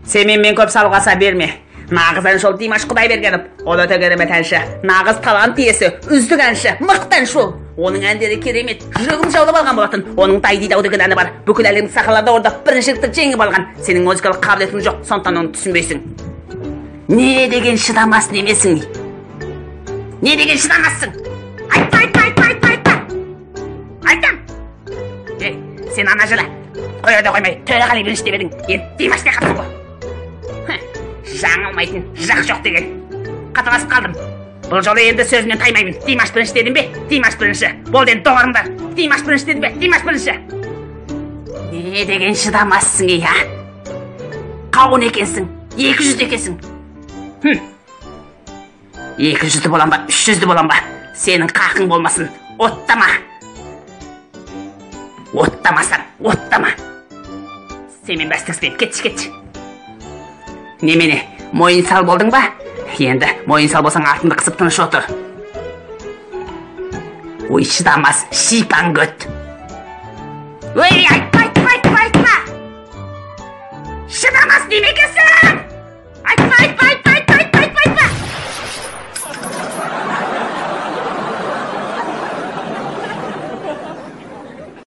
Сен менімен көп салғаса берме. Нағыз әнші ол Димаш Құдайбергенов. Ол өте керемет әнші. Нағыз талант иесі, үздік әнші, мықты әнші ол. Оның әндері керемет, жүрегімді жаулап алған болатын. Оның Дайдидау деген әні бар. Бүкіл әлемдік сахналарда орындап біріншілікті жеңіп алған. Сенің музыкалық қабілетің жоқ, сондықтан оны түсінбейсің. Не деген шыдамас немесің? Не деген шыдамассың? Айтпа, айтпа, айтпа, айтпа, айтпа. Айтам. Ей, сен ана жылы қоя да қоймай Төреғали бірінші деп едің. Енді Димаш деп қалдың ғой. Жаңылмайтын жақ жоқ деген. Қаталасып қалдым. Бұл жолы енді сөзімнен таймаймын. Димаш бірінші дедім бе? Димаш бірінші. Болды енді, доғарыңдар. Димаш бірінші дедім бе? Димаш бірінші. Не деген шыдамассың, ей, а? Қауын екенсің, 200 екенсің. 200-ді болам ба, 300-ді болам ба? Сенің қақың болмасын. Оттама. Оттамасаң, оттама. Сенімен бәстеспеймін. Кетші, кетші. Немене, мойын сал болдың ба? Енді мойын сал болсаң, артыңды қысып тыныш отыр. Ой, шыдамас, шипаң көт. Ой, айтпа, айтпа, айтпа, айтпа. Шыдамас неме екенсің?